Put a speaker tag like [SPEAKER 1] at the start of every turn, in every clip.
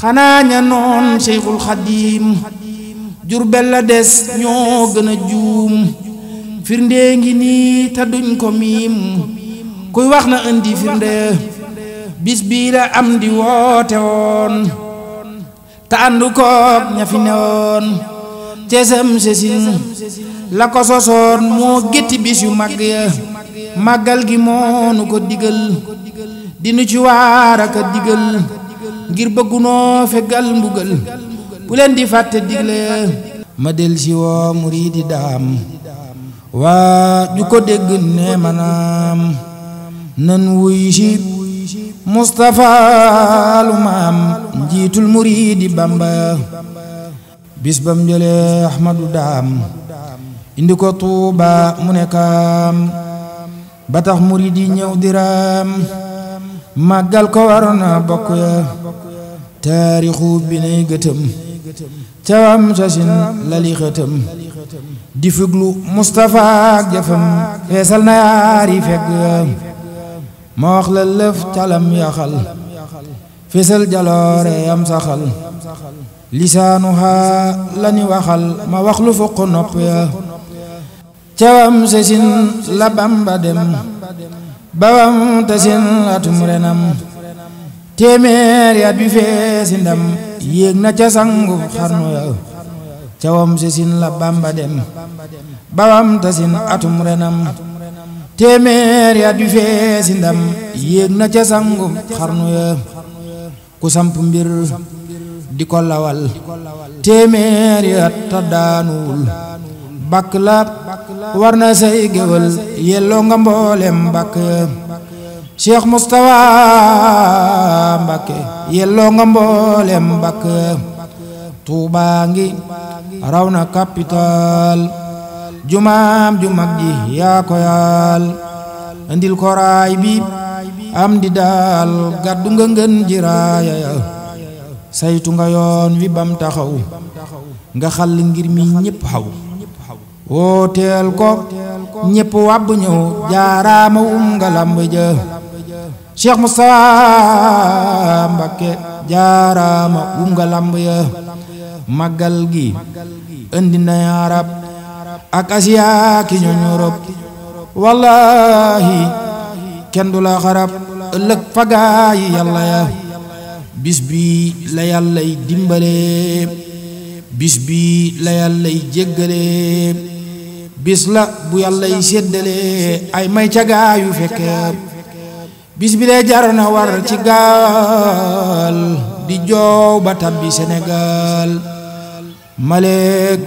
[SPEAKER 1] xanaa ña noon Seyxul Xadiim Jurbel la des ñoo gën a juum firnde ngi nii te duñ ko miim kuy wax na indi firnde bis bii la am di woote woon te àndu koog ña fi newoon ceesam sesin la ko sosoon moo gétti bis yu mag ya màggal gi moonu ko digal dinu ci waar ak a digal ngir bëggunoo fegal mbugal bu leen di fàtte digle ma del si woo muriidi daam waa ju ko dégg ne manaam nan wuy si Mustafa lu maam njiitul muriidi Bamba bis bam jëlee Ahmadu daam indi ko Tuuba mu nekkaam ba tax muriidi ñëw diraam màggal ko waroon na bokk ya taarixu bi nay gëtëm cawam sasin lali xëtëm di fuglu Mustafa ak jëfam feesal na yaari fegg ya ma wax la lëf calam yaxal feesal jaloore yam saxal lisaanuha lani waxal ma wax lu fuq nopp ya cawam sasin la Bamba dem bawam tasin atum renam téeméer ya bi feesi ndam yéeg na ca sangu xarnu ya cawam sesin la Bamba dem bawam tasin atum renam téeméer ya bi feesi ndam yéeg na ca sangu xarnu ya ku samp mbir di ko lawal téeméer ya ta daanuwul bakk la war na say géwël yelloo nga mboolem bakk ya Cheikh Moustapha Mbacké yelloo nga mboolem Mbacké Tuubaa ngi raw na capital jumaam ju mag ji yaa ko yaal andil ko raay bi am di daal gàddu nga ngën ji raaya ya saytu nga yoon wi bam taxaw nga xal ngir mi ñépp xaw wooteel ko ñépp wàbb ñëw jaaraama nga lamb ja Cheikh Moustapha Mbacké jaaraama nga lamb ya màggal gi indi na Arab ak Asiya ki ñooñ Europe wallahi kenn du la xarab ëllëg fagaa yi yàlla ya bis bi la yàllay dimbale bis bi la yàllay jéggale bis la bu yàllay séddale ay may cagaa yu fekke bis bi lee jar na war ci gaal di joow ba tabbi Sénégal Maleek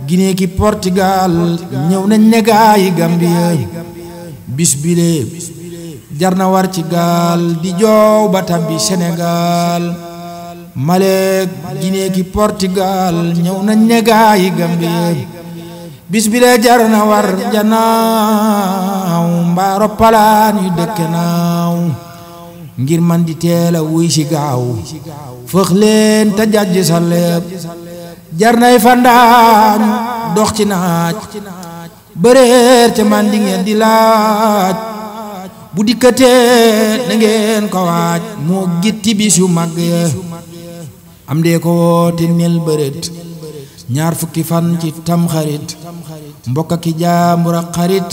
[SPEAKER 1] Guinée ki Portugal ñëw nañ ne gaay Gambie bis bi lee jar na war ci gaal di joow ba tabbi Sénégal Maleek Guinée ki Portugal ñëw nañ ne gaay Gambie bis bi lee jar na war janaaw mbaaro palaan yu dëkke naaw ngir man di teel a wuy si gaaw fëx leen te jàjj sa lépp jar nay fandaañ dox ci naaj bëreer ca man di ngeen di laaj bu dikkatee na ngeen ko waaj moo gitti bis yu mag ya am dee ko woote nel bëreet ñaar fukki fan ci tamxarit mbokk ki jaambur ak xarit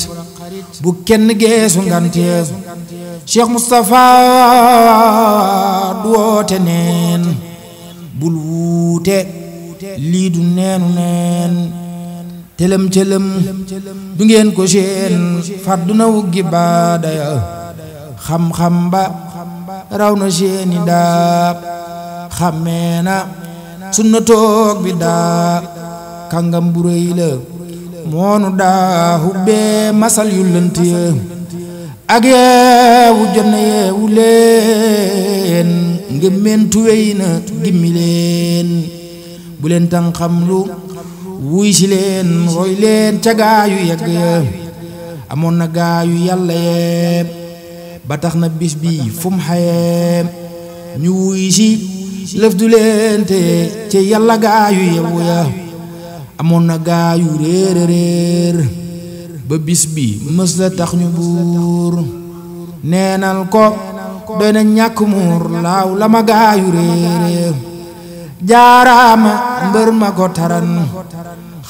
[SPEAKER 1] bu kenn geesu ngante Cheikh Moustapha du woote neen bul wuute lii du neenu neen telem telem du ngeen ko seen fàddu na wuggi baadaya xam-xam ba raw na seeni daa xàmmee na sunna toog bi daa kàngam bu rëy la moonu daa hubbee masal yu lënt ya ak yeewu jot na yeewu leen ngëmmentu wey na gimmi leen bu leen tan xam lu wuy si leen roy leen ca gaayu yegg ya amoon na gaayu yàlla yee ba tax na bis bi fu mu xayee ñu wuy si lëf du leen te ci yàlla gaayu yewu ya amoon na gaayu réer réer ba bis bi mës la tax ñu buur neenal ko doy na ñàkk muur laaw la ma gaayu réere jaaraama mbër ma ko taran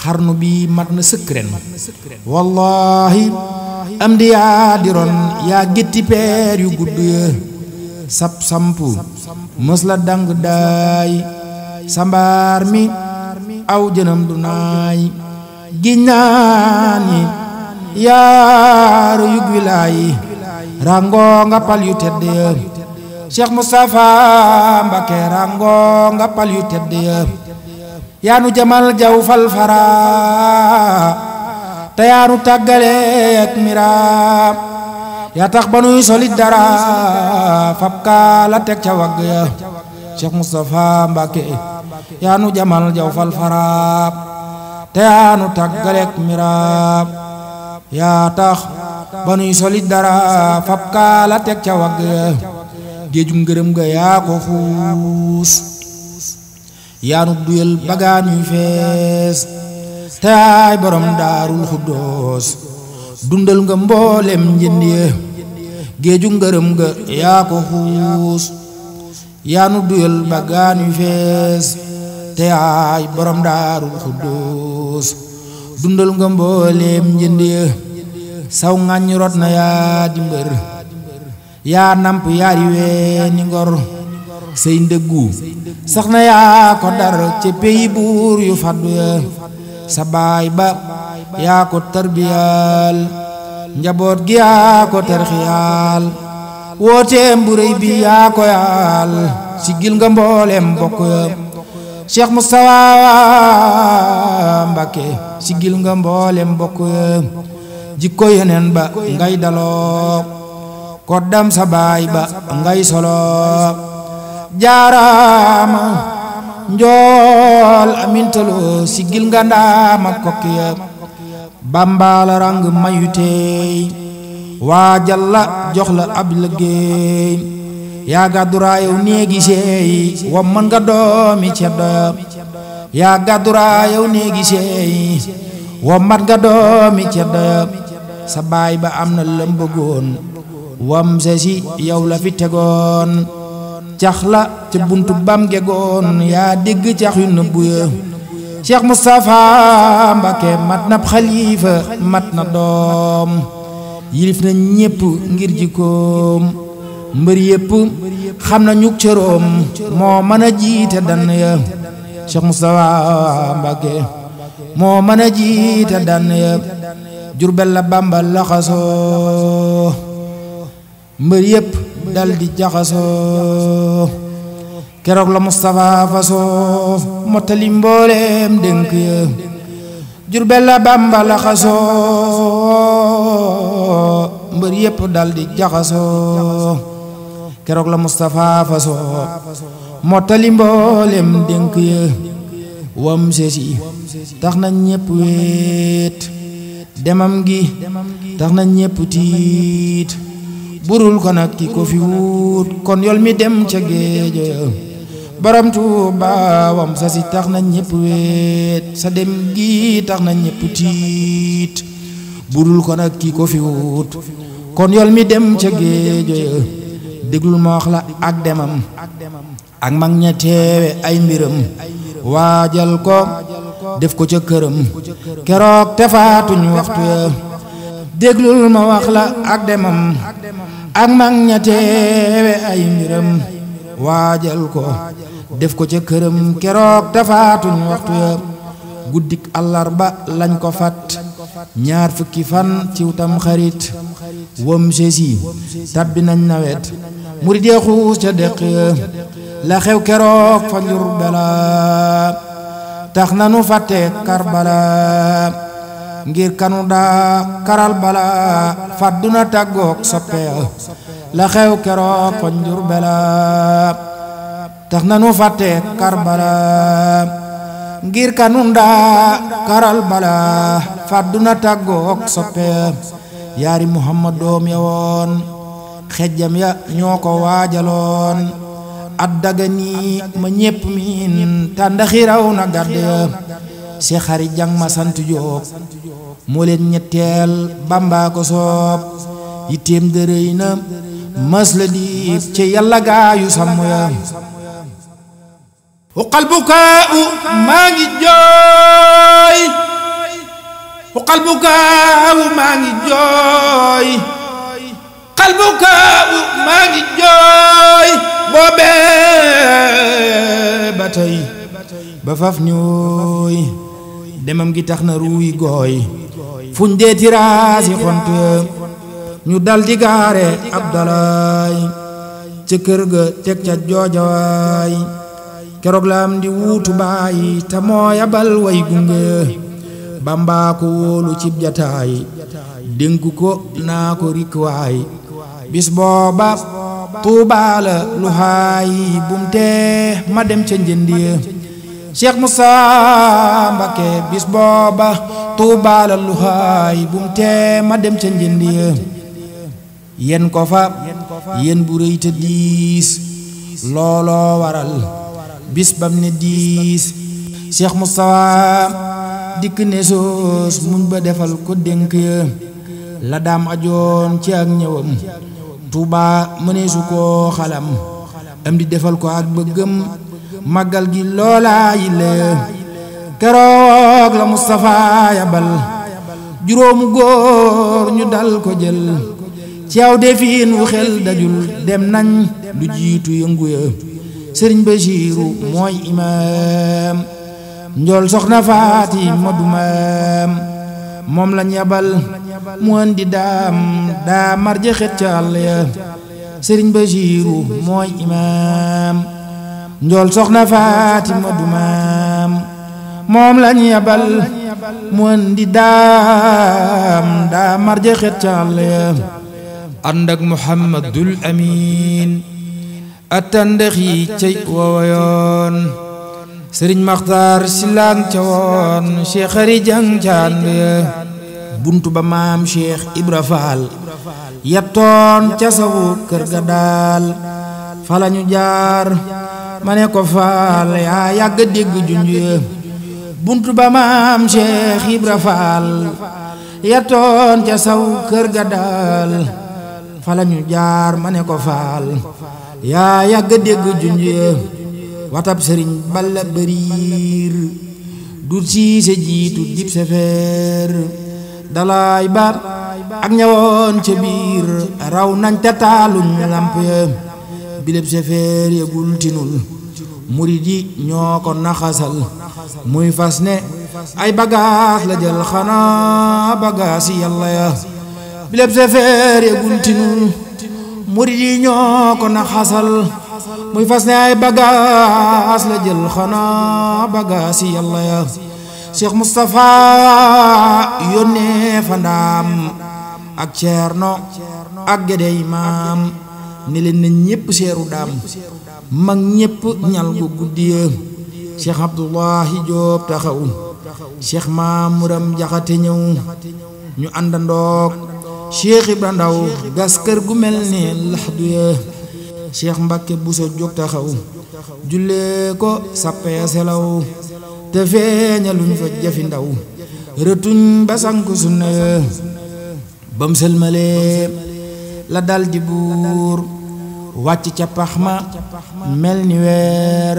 [SPEAKER 1] xarnu bi mat na sëkk ren wallahi am di yaa di ron yaa gétti peer yu gudd ya sap sampu mës la dang daay sambaar mi aw jënam du naay giñ naa ni yaaru yug wilaayi rango nga pal yu tedd ya Cheikh Moustapha Mbacké rango nga pal yu tedd ya yaanu jamal jaw fal fara te yaanu tàggale ak miraam yaa tax ba nuy solit dara fab kaa la teg ca wagg ya Cheikh Moustapha Mbacké yaanu jamal jaw fal fara te yaanu tàggale ak miraam yaa tax ba nuy solit dara fab kaa la teg ca wagg ya géeju ngërëm ga yaa ko xuus yaanu duyal bagaan yu fees te ay borom daarul xuddoos dundal nga mboolem njënd ya géeju ngërëm ga yaa ko xuus yaanu duyal bagaan yu fees te ay borom daarul xuddoos dundal nga mboolem njënd ya saw ŋàññ rot na yaa di mbër yaa namp yaari weeni ngor sey ndëggu sax na yaa ko dar ci peyi buur yu faddu ya sa baay ba yaa ko tarbiyal njaboot gi yaa ko terxiyaal wooteem bu rëy bi yaa ko yaal siggil nga mboolem bokk ya Cheikh Moustapha Mbacké siggil nga mboolem bokk ya jikko yeneen ba ngay daloo koddam sa baay ba ngay solo jaaraama njool amintalo siggil nga ndaama kokki ya bambala rang mayu teey waajal la jox la ab liggéey yaa gàdduraayow néegi seey wam man nga doomi ceddo ya yaa gàdduraayow néegi seey wam man nga doomi ceddo ya sa baay ba am na lëm bëggoon wam se si yow la fi tegoon cax la ca buntu bam gegoon yaa dégg cax yu nëbbu ya Cheikh Moustapha Mbacké mat na xalifa mat na doom yilif na ñépp ngir jikkoom mbër yépp xam na ñuk cëroom moo mën a jiite dann ya Cheikh Moustapha Mbacké moo mën a jiite dann ya Jurbel la Bamba laxasoo mbër yépp dal di jaxasoo keroog la Moustapha fasoo mottali mbooleem dénk ya Jurbel la Bamba laxasoo mbër yépp dal di jaxasoo keroog la Moustapha fasoo mottali mbooleem dénk ya wam sesi tax na ñépp weet demam gi tax na ñépp tiit burul ko nag ki ko fi wut kon yol mi dem ca géejo ya borom Tuuba wam sa si tax na ñépp weet sa dem gi tax na ñépp tiit burul ko nag ki ko fi wut kon yol mi dem ca géejo ya déglul ma wax la ak demam ak mag ña teewe ay mbiram waajal ko def ko ca këram keroog te faatuñ waxtu ya déglul ma wax la ak demam ak mag ña teewe ay mbiram waajal ko def ko ca këram keroog te faatuñ waxtu ya guddik àllarba lañ ko fat ñaar fukki fan ciw tam xarit wam sesi tabbi nañ nawet murid ya xuus ca deq ya la xew keroog fa Njurbel tax na nu fàtte Karbala ngir kanu daa karal bala fàdduna tàggook soppe ya la xew keroog fa Njurbel tax na nu fàtte Karbala ngir kanu daa karal bala fàdduna tàggook soppe ya yaari Muhammad doom ya woon xejjam ya ñoo ko waajaloon at dagani ma ñépp miin tàndaxi raw na gàdd ya Seex Xari Jang ma sant Jóob moo leen ñetteel Bamba ko soob yitteem dërëy na mas la diib ci yàlla gaayu sàmm ya uqal bukaa'u maa ngi jooy uqal bukaa'u maa ngi jooy uqal bukaa'u maa ngi jooy boobee ba tey ba faf ñooy demam gi tax na ruuy gooy fuñ dee tiraasi xont ñu dal di gaare Abdalaay ca kër ga teg ca joojawaay keroog la am di wuutu baay te moo yabal way gunge Bamba ko wóolu cib jataay dénku ko naa ko rik waay bis booba Tuubaa la lu haay bumte ma dem ca njëndiya Cheikh Moussa Mbacké bis booba Tuubaa la lu haay bumte ma dem ca njëndiya yen ko fa yen bu rëy te diis looloo waral bis bam ne diis Cheikh Moussa dikk ne soos muñ ba defal ko dénk ya la daam ajoon ci ak ñëwam Tuubaa mëneesu koo xalam am di defal ko ak bëggam màggal gi loolaa yi la keroog la Moustapha yabal juróomu góor ñu dal ko jël ci aw defiin wu xel dajul dem nañ lu jiitu yëngu ya Sëriñ Basiiru mooy imaam njool soxna Faati Madu maam moom lañ yabal mu andi daa marje xet ca àll ya Sëriñ Basiiru mooy imaam njool soxna Faati Madu maam moom lañ yabal mu andi daa marje xet ca àll ya ànd ak Muhammadul Amin attandex yi cey woowoyoon Sëriñ Maxtaar Silaan ca woon Cheikh Xari Jang caan ya buntu ba maam Cheikh Ibra Faal yattoon ca sawu kër ga daal fala ñu jaar ma ne ko faal yaa yàgg dégg junj ya buntu ba maam Cheikh Ibra Faal yattoon ca sawu kër ga daal fala ñu jaar ma ne ko faal yaa yàgg dégg junj ya watab sëriñ balla bëriir du siise jiitu dib sefeer dalaay ba ak ñawoon ca biir raw nañ te taaluñ lamp ya bileb sefeer yegul tinul murid yi ñoo ko naxasal muy fas ne ay bagaas la jël xanaa bagaas yi yàlla ya bileb sefeer yegul tinul murid yi ñoo ko naxasal muy fas ne ay bagaas la jël xanaa bagaas yi yàlla ya Cheikh Moustapha yónnee fa ndaam ak Ceerno ak Gédé Imaam ne leen na ñépp seeru daam mag ñépp ñal gu guddiya Cheikh Abdullahi Joob taxaw Cheikh Maamuram Jaxate ñëw ñu àndandoog Cheikh Ibra Ndaw gas kër gu mel ne laxdu ya Cheikh Mbacké Buso jóg taxaw jullee ko sappee selaw te feeñaluñ fa jafi ndaw rëtuñ ba sanku sunna ya bam sëlmalee la dal di buur wàcc ca pax ma mel ni weer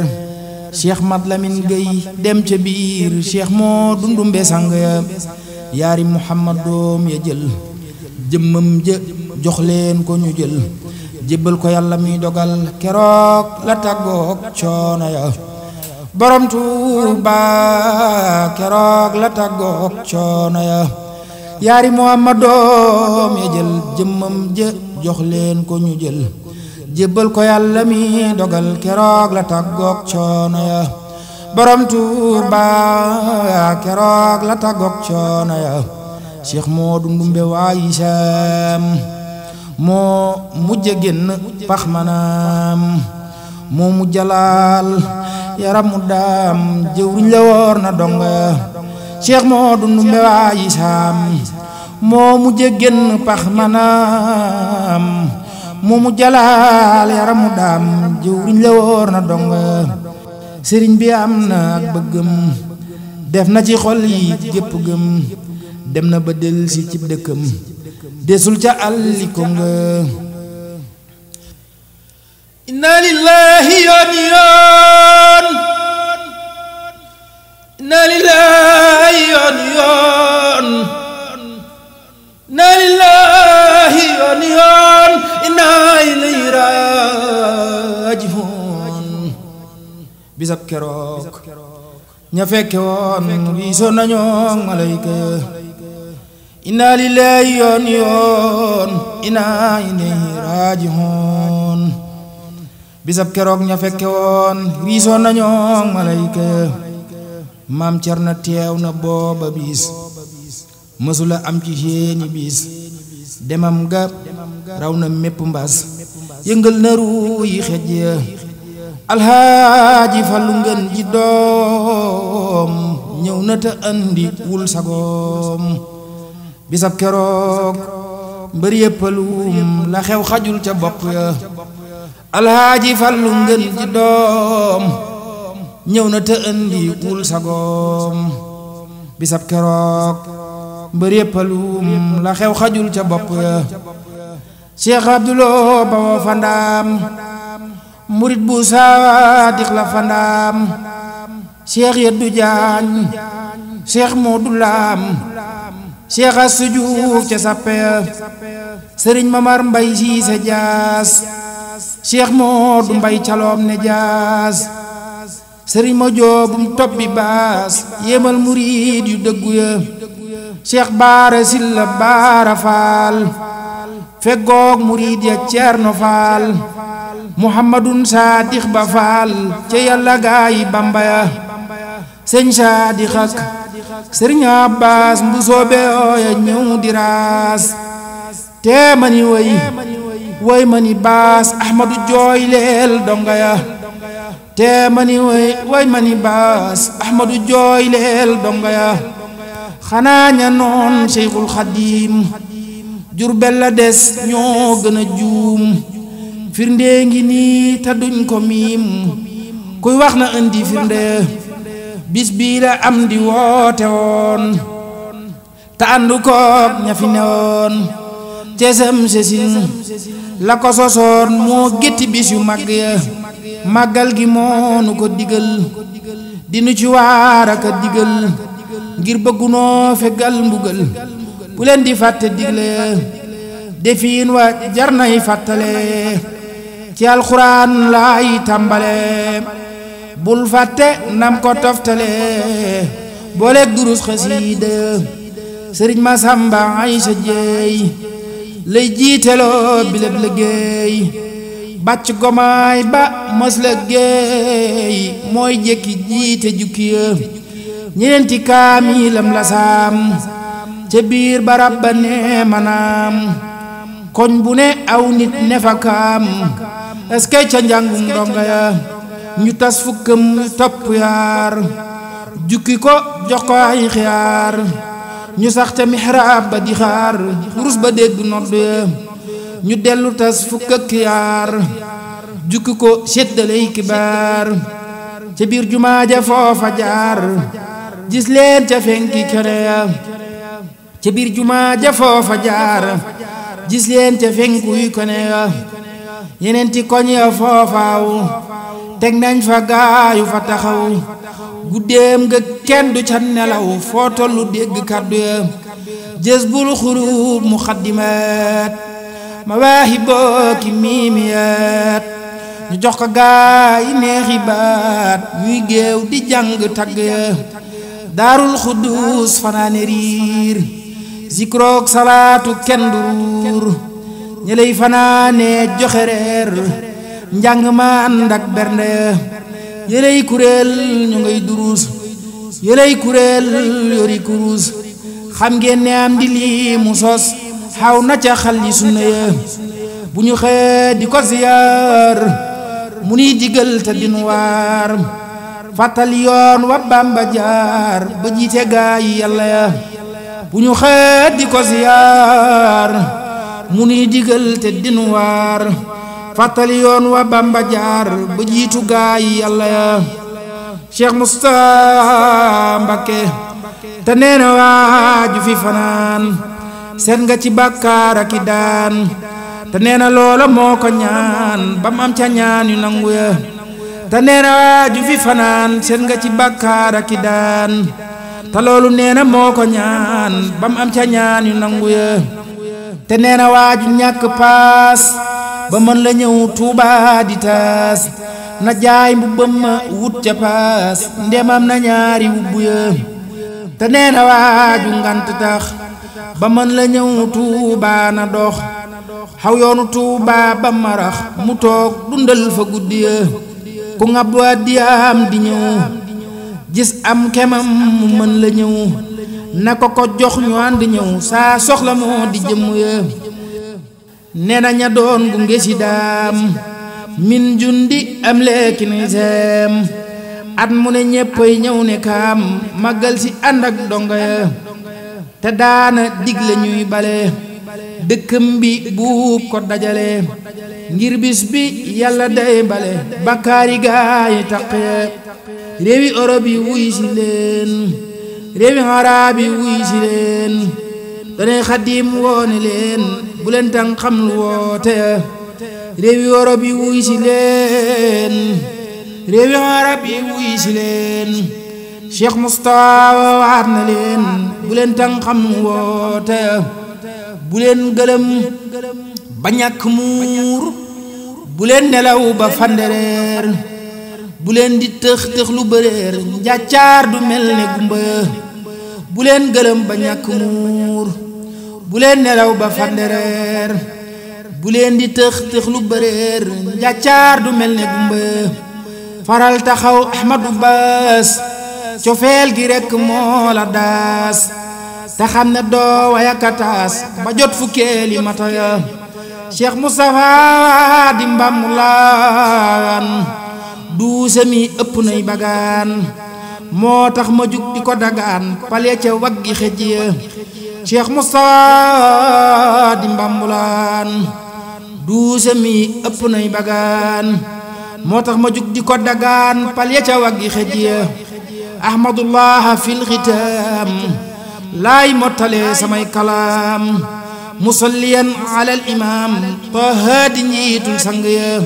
[SPEAKER 1] Cheikh Mat Lamin Gey dem ca biir Cheikh moo dundumbe sang ya yaari Muhammad doom ya jël jëmmam ja jox leen ko ñu jël jébbal ko yàlla mi dogal keroog la tàggoog coono ya borom Tuuba keroog la tàggoog coono ya yaari Muhammad doom ya jël jëmmam ja jox leen ko ñu jël jébbal ko yàlla mi dogal keroog la tàggoog coono ya borom Tuuba keroog la tàggoog coono ya Cheikh Moodu Ndumbe waayi Saam moo mujj génn pax manaam moo mujj laal yaramu daam jëwriñ la woor na donga Cheikh Moodu Ndumbe waayi Saam moo mujj génn pax manaam moo mujj laal yaramu daam jëwriñ la woor na donga sëriñ bi am na ak bëggam def na ci xol yi gépp gëm dem na ba del si cib dëkkam desul ca àlli ko nga inna lillahi yoon yoon inna lillahi yoon yoon inna lillahi yoon yoon inna ilayhi raaji'uun bisab keroog ña fekke woon riisoo nañoo malayka inna lillahi yoon yoon inna ilayhi raaji'uun bisab keroog ña fekke woon riisoo nañoo malayka maam Cerno teew na booba bis mësula am ci seeni bis demam ga raw na mépp mbas yëngal na ruu yi xej ya alxaaji Fallu ngeen ji doom ñëw na te andi wul sagoom bisab keroog mbër yëppalum la xew xajul ca bopp ya alxaaji Fallu ngeen ji doom ñëw na te andi wul sagoom bisab keroog mbër yëppalum la xew xajul ca bopp ya Cheikh Abdoulou Bawo Fandaam murit bu saadix la Fandaam Cheikh Yeddu Jaañ Cheikh Moodu Laam Cheikh Assu Juuf ca sappe Sëriñ Mamar Mbay Siise Jaas Cheikh Moodu Mbay Caloom ne Jaas Sëriñ ma joobum tobbi baas yéemal murit yu dëggu ya Cheikh Baara Silla Baara Faal feggoog murit ya Ceerno Faal Muhammadun Saadix Ba Faal ca Yàlla gaayi Bamba ya sëñ Saadix ak Sëriñ Abbaas mbu soobe ooya ñëw di raas tee mani way mani baas Ahmadu jooy leel donga ya tee mani way mani baas Ahmadu jooy leel donga ya xanaa ña noon Seyxul Xadiim Jurbel la des ñoo gën a juum firnde ngi nii te duñ ko miim kuy wax na indi firnde bis bii la am di woote woon te àndu koog ña fi newoon cesam sesin la ko sosoon moo gétti bis yu màgg ya màggal gi moonu ko digal dinu ci waar aka digal ngir bëggunoo fegal mbugal bu leen di fàtte digle defiin wa jar nay fàttale ci alxuraan laay tàmbale bul fàtte nam ko toftale booleeg durus xasiida sëriñ Masamba Aysa Jeey lay jiiteloo bileb liggéey bàcc gomaay ba mës la géey mooy jekki jiite jukki ya ñeenti kaamilam la saam ca biir barab ba ne manaam koñ bu ne aw nit ne fa kaam eskay ca njàngum ndonga ya ñu tas fukkam topp yaar jukki ko jox ko ay xiyaar ñu sax ca mihraab ba di xaar rus ba dégg nodd ya ñu dellu tas fukk ak yaar jukki ko séddaley kibaar ca biir jumaa ja foofa jaar gis leen ca fenki kene ya ca biir jumaa ja foofa jaar gis leen ca fenkuy kene ya yeneen ti koñ ya foofaaw teg nañ fa gaayu fa taxaw guddeem nga kenn du ca nelaw foo tollu dégg kàddu ya Jazbul Xuluub muxaddimaat Mawaahiboo ki miimiyaat ñu jox ko gaayi neexi baat ñuy géew di jàng tagg ya Daarul Xuddus fanaane riir zikrook salaatu kenn du ruur ñeley fanaane joxe reer njàng ma ànd ak bernde yeley kuréel ñu ngay durus yeley kuréel yori kurus xam ngeen ne am di lii mu sos xaw na ca xalli sunna ya bu ñu xëy di ko ziyaar mu ni digal te dinu waar fàttali yoon wa Bamba jaar ba jiite gaa yi Yàlla ya bu ñu xëy di ko ziyaar mu ni digal te dinu waar fàttali yoon wa Bamba jaar ba jiitu gaa yi Yàlla ya Cheikh Moustapha Mbacké te nee na waaju fi fanaan seet nga ci bàkkaar ak i daan te nee na loola moo ko ñaan bam am ca ñaan yu nangu ya te nee na waaju fi fanaan seen nga ci bàkkaar ak i daan te loolu nee na moo ko ñaan bam am ca ñaan yu nangu ya te nee na waaju ñàkk paas ba mën la ñëw Tuuba di taas na jaay mbubbam ma wut ca paas ndemam na ñaari wubbu ya te nee na waaju ngant tax ba mën la ñëw Tuuba na dox xaw yoonu Tuuba ba marax mu toog dundal fa guddi ya ku ngab wa diyaam di ñëw gis am kemam mu mën la ñëw na ko jox ñu ànd ñëw saa soxla moo di jëmm ya nee na ña doon gunge si daam min jundi am leeki ni seem at mu ne ñéppay ñëw ne kaam màggal si ànd ak donga ya te daana digle ñuy bale dëkkam bi buub ko dajale ngir bis bi yàlla day bale bakkaari gaayi taqe réewi Europe yi wuy si leen réewi Arab yi wuy si leen danay Xaadim woone leen bu leen tàng xam lu woote réewi Europe yi wuy si leen réewi Arab yi wuy si leen Cheikh Moustapha waat na leen bu leen tàng xam lu woote bu leen gëlëm ba ñàkk muur bu leen nelaw ba fandereer bu leen di tëx tëx lu bëreer njàccaar du mel ne gumba bu leen gëlëm ba ñàkk muur bu leen nelaw ba fandereer bu leen di tëx tëx lu bëreer njàccaar du mel ne gumba faral taxaw Ahmadu Baas cofeel gi rekk moo la daas te xam ne doo wayakataas ba jot fukkeeli mata ya Cheikh Moustapha di Mbambulaan duuse mi ëpp nay bagaan moo tax ma jug di ko dagaan pale ca waggi xëj ya Cheikh Moustapha di Mbambulaan duuse mi ëpp nay bagaan moo tax ma jug di ko dagaan pale ca waggi xëj ya Ahmadullah fil xitaam laay mottale samay kalaam musalliyan ala al imam Taha di njiitul sang ya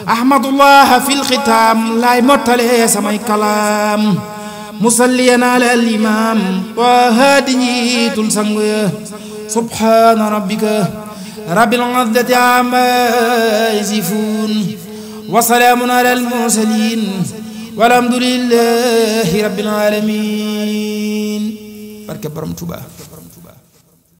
[SPEAKER 1] Ahmadullah fil xitaam laay mottale samay kalaam musalliyan ala al imam Taha di njiitul sang ya subhana rabbika rabbil izzati amma yasifun wa salaamun ala al mursalin walhamdulillahi rabbil alamin barke borom Tuuba